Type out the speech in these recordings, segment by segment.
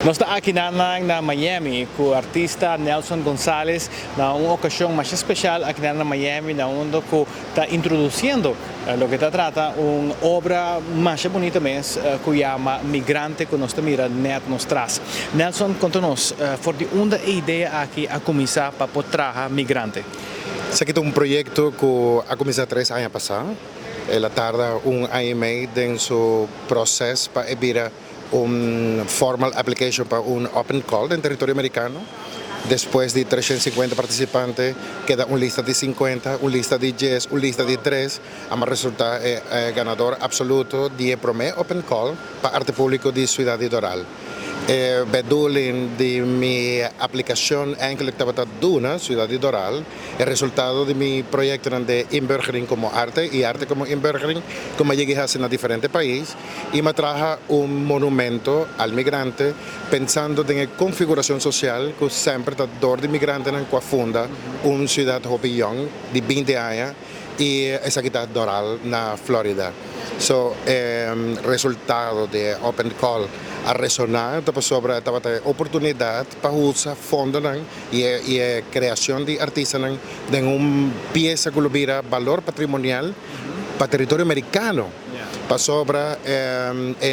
Nos ta aki na Miami ku artista Nelson Gonzalez na un okashon mas spesial aki na Miami, na unda ku ta introdusiendo loke ta trata un obra mas bunita mes ku yama Migrante, ku nos ta mira net nos tras. Nelson, konta nos, for di unda e idea aki a kuminsá pa traha Migrante? Esaki ta un proyekto ku a kuminsá 3 aña pasá. El a tarda un aña i mei den su proseso pa bira un formal application pa un open call den teritorio amerikano. Despues di 350 partisipante, keda un lista di 50, un lista di 10, un lista di 3, a resultá ganadó absoluto di promé open call pa arte públiko di siudat di Doral. Bedoeling di mi aplikashon eigenlijk tabata duna siudat di Doral e resultado di mi proyekto di inburgering komo arte i arte komo inburgering, komo yega na diferente pais, i m'a traha un monumento al migrante pensando den konfigurashon sosial ku semper ta dor di migrante ku a funda un siudat hopi yòn di 20 aña, i esaki ta Doral na Florida. So, resultado di open call a resoná sobre e oportunidat pa usa fondo i kreashon di artista di un piesa ku bira balor patrimonial pa teritorio amerikano. Pasobra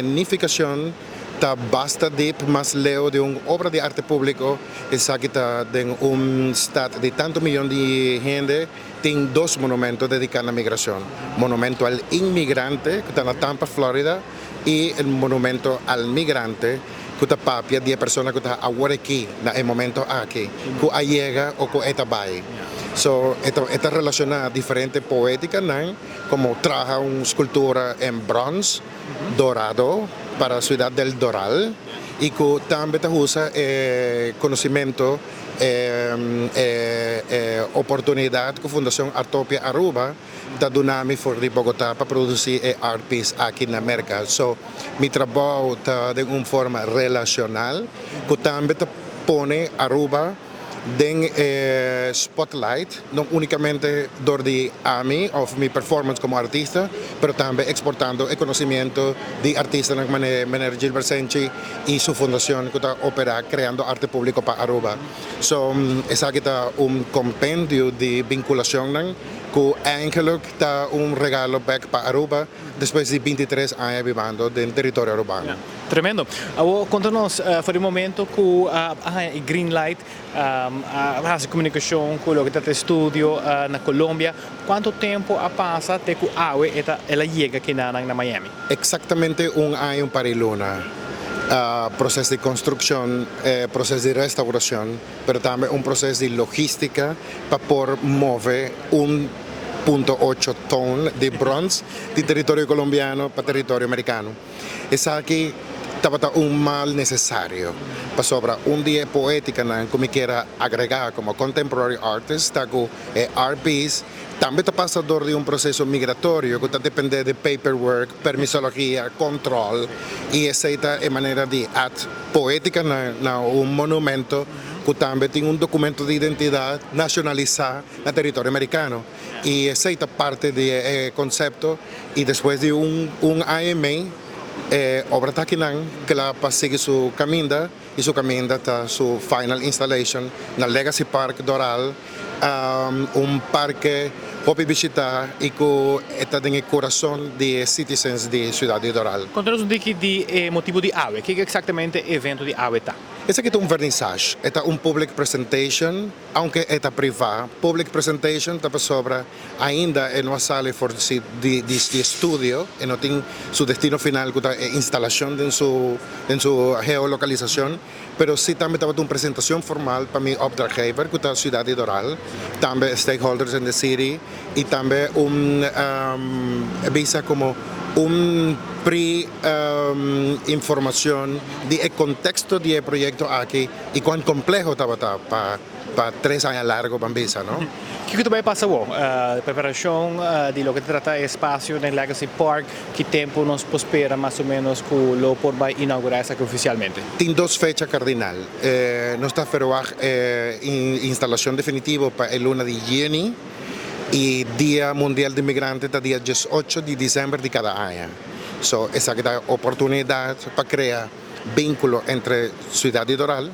nifikashon ta basta diep, mas leu di un obra di arte públiko. Esaki ta den un stad di tantu mion di hende, tin dos monumento dediká na migrashon. Monumento al inmigrante, ku ta na Tampa, Florida, i e monumento al migrante, ku ta papia di persona ku ta awor aki, na e momento aki, ku a yega òf ku ta bai. So, e ta relashoná diferente poétika, no? Komo traha un eskultura en bròns, dorado, pa siudat del Doral, i ku tambe ta usa konosementu, oportunidat ku Fundashon Artopia Aruba ta duna mi for di Bogotá pa produsí e art piece aki na Amérika. So, mi trabou ta di un forma relashonal, ku tambe ta pone Aruba den spotlight, no únikamente dor di ami òf mi performance komo artista, pero tambe eksportando e konosementu di artista manera Gilbert Senchi i su fundashon ku ta operá kreando arte públiko pa Aruba. So, esaki ta un kompendio di vinkulashon ku eigenlijk ta un regalo back pa Aruba despues di 23 aña bibando den teritorio arubano. Tremendo. Awor, konta nos, for di momento ku e green light, a komunikashon ku loke ta estudio na Colombia, kuantu tempu a pasa te ku awe el a yega aki na Miami? Eksaktamente un aña un par di luna. Proseso di konstrukshon, proseso di restourashon, pero tambe un proseso di logístika pa por move 1.8 ton di bròns di teritorio kolombiano pa teritorio amerikano. Esaki tabata un mal nesesario. Pasobra un di e poétika ku mi ke agregá komo contemporary artist, ta ku e art piece tambe ta pasa dor di un proseso migratorio ku ta dependé di paperwork, permisologia, control, i esei ta e manera di add poétika na un monumento ku tambe tin un dokumento di identidat nashonalisá na teritorio amerikano. I esei ta parti di e konsepto, i despues di un aña i mei, obra ta aki kla pa sigui su kaminda, i su kaminda ta su final installation na Legacy Park Doral, un parke hopi bishitá i ku ta den kurason di citizens di siudat di Doral. Konta nos un tiki di motibu di awe. Kiko eksaktamente e evento di awe ta? Esaki ta un vernissage, ta un public presentation, aunke ta privá. Public presentation ta pasobra ainda e no a sali for di estudio, e no tin su destino final ku ta instalashon den su geolokalisashon, pero sí tambe tabata un presentashon formal pa mi opdrachtgever, ku ta siudat di Doral, tambe stakeholders in the city, i tambe un bisa komo un pre informashon di e konteksto di e proyekto aki i kuan kompleho tabata pa 3 aña largu pa bisa, no? Kiko ta bai pasa awor? Preparashon di loke ta trata espasio na Legacy Park, ki tempu nos por spera mas o ménos ku lo por bai inougurá esaki ofisialmente? Tin dos fecha kardinal. Nos ta verwacht instalashon definitivo pa luna di yüni i Dia Mundial di Migrante ta dia 18 di desèmber di kada aña. So, esaki ta oportunidat pa krea vinculo entre ciudad di Doral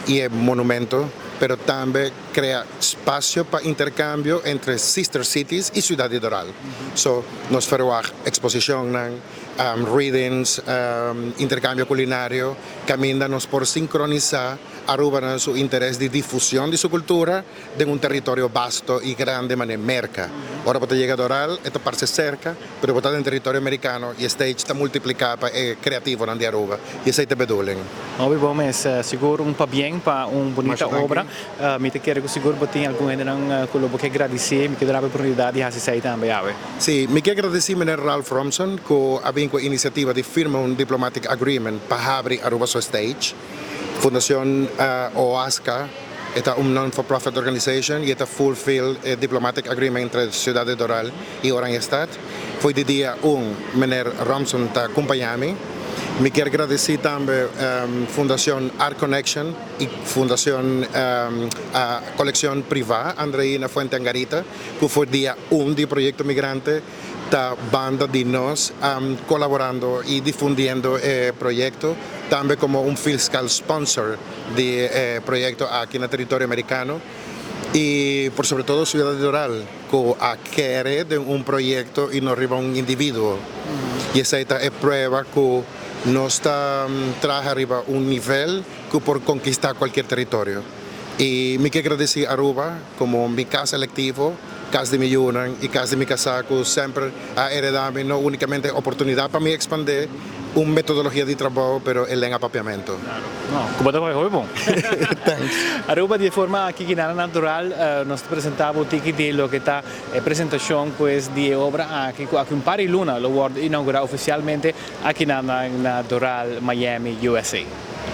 y e monumento, pero tambe crea espacio pa intercambio entre sister cities y ciudad di Doral. So, nos verwacht exposicion, readings, intercambio culinario, caminda nos por sincronisa Aruba na su interes di difusion di su cultura den un teritorio vasto y grandi manera Merca. Ora bo yega Doral, e ta parce cerca, pero bo ta den teritorio americano y stage ta multiplica pa e creativo di Aruba. Y esey ta e bedoeling. Hopi bon mes, sigur un pabien pa un bunita Masha danki. Obra. Mi ta kere sigur bo tin algun hendenan cu lo bo kier gradici, mi kier duna oportunidad di haci esey tambe awe. Si, mi kier gradici meneer Ralph Romson cu a bin cu e iniciativa di firma un diplomatic agreement pa habri Aruba su stage. Fundacion OASCA ta un non-for-profit organization y ta fulfill e diplomatic agreement entre Ciudad di Doral y Oranjestad. For di dia 1, meneer Romson ta acompaña mi. Mi kier gradici tambe Fundacion Art Connection y Fundacion Coleccion Priva Andreina Fuente Angarita, cu for dia 1 di Proyecto Migrante ta banda di nos colaborando y difundiendo e proyecto, tambe como un fiscal sponsor di e proyecto aki na teritorio americano y por sobre todo Ciudad di Doral, cu a kere den un proyecto y no riba un individuo. Y esey ta e prueba cu nos ta traha riba un nivel cu por conkista cualkier teritorio. Y mi kier gradici Aruba como mi cas electivo, cas di mi yiunan y cas di mi casa, cu semper a hereda mi no unicamente oportunidad pa mi expande un metodologia di trabou, pero e lenga Papiamento. No, cu bo ta hopi bon. Thanks. Aruba, di forma aki kinana natural, nos ta presenta un tiki di loke ta e presentacion, pues, di e obra aki, cu aki un par di luna lo wordo inaugura oficialmente aki na Doral, Miami, USA.